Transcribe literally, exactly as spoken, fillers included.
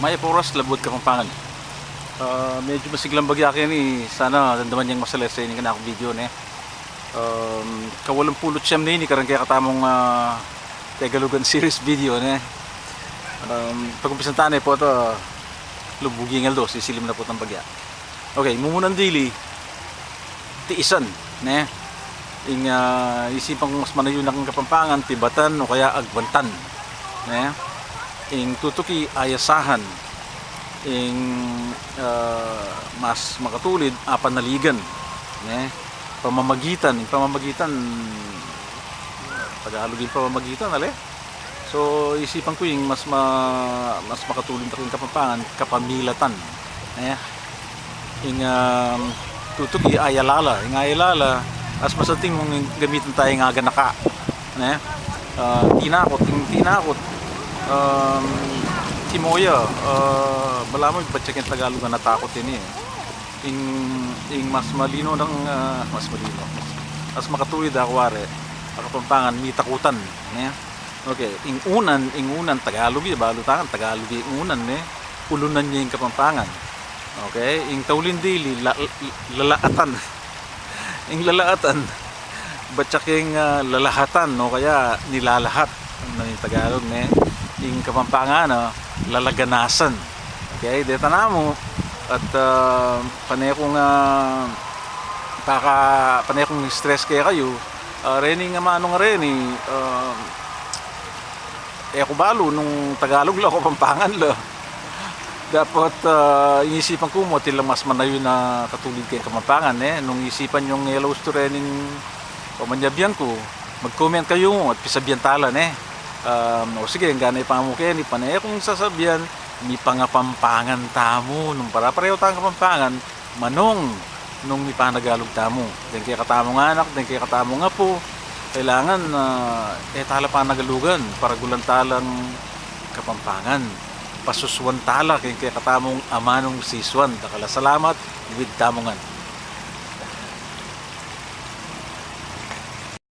Mayap a oras, Labuad Kapampangan. Ah, medyo masiglang bagya keni, sana damdaman yang masalese ini kanakung video, ne. Um, kawalumpulu't siyam na ini kareng kekatamung, ah, Tegalugan series video, ne. Um, pag-umpisan ta ne pu ita, lubug ing aldo, sisilim na pu itang bagya. Okay, mumunan dili, tiisan, ne? Ing, ah, isipan kung mas manayun na king Kapampangan, tibatan o kaya agwantan, ne? Ing tutuki, ayasahan. Ing, ah, mas makatulid, apanaligan, ne? Pamamagitan, ing pamamagitan, Tagalog ing pamamagitan, ale? So, isipan ku ing mas ma-, mas makatulid na king Kapampangan, kapamilatan. Ne? Ing, um, tutuki, ayalala. Ing ayalala, mas masanting mung gamitan ta ing aganaka. Ne? Ah, tinakot, ing tinakot. Um, kimoya, ah, balamu ibat ya king Tagalog a natakot ini, eh. Ing, ing mas malino nang, ah, mas malino. Mas, mas makatulid a kuwari, a Kapampangan, mitakutan, ne? Okay, ing unan, ing unan, Tagalog ya, balu ta ngan, Tagalog ya ing unan, ne? Ulunan ya ing Kapampangan. Okay, ing tauli dili, la-, la-, lalaatan. Ing lalaatan, ibat ya king, ah, lalahatan, o kaya nilalahat, ing Tagalog, ne? Ing Kapampangan, ah, lalaganasan. Okay, deta namu, at, ah, pane kung, ah, paka-, pane kung stress kekayu, ah, reni nga manung reni, ah, e ku balu nung Tagalog la o Kapampangan la. Dapot, ah, ing isipan ku mu, atin lang mas manayun a katulid king Kapampangan, ne? Nung isipan yung e la ustu rening pamanyabyan ku, mag-comment kayu at pisabian ta la, ne? Um, o sige, anggang e pa mu keni, pane kung sasabian, mipangapampangan tamu, nung pare-parehu tang Kapampangan, manung nung mipanagalog tamu. Deng kekatamung anak, deng kekatamung apu, kailangan, ah, e ta la panagalugan, paragulan ta lang Kapampangan. Pasusuan ta la king kekatamung amanung sisuan. Dakal a salamat, luid tamu ngan.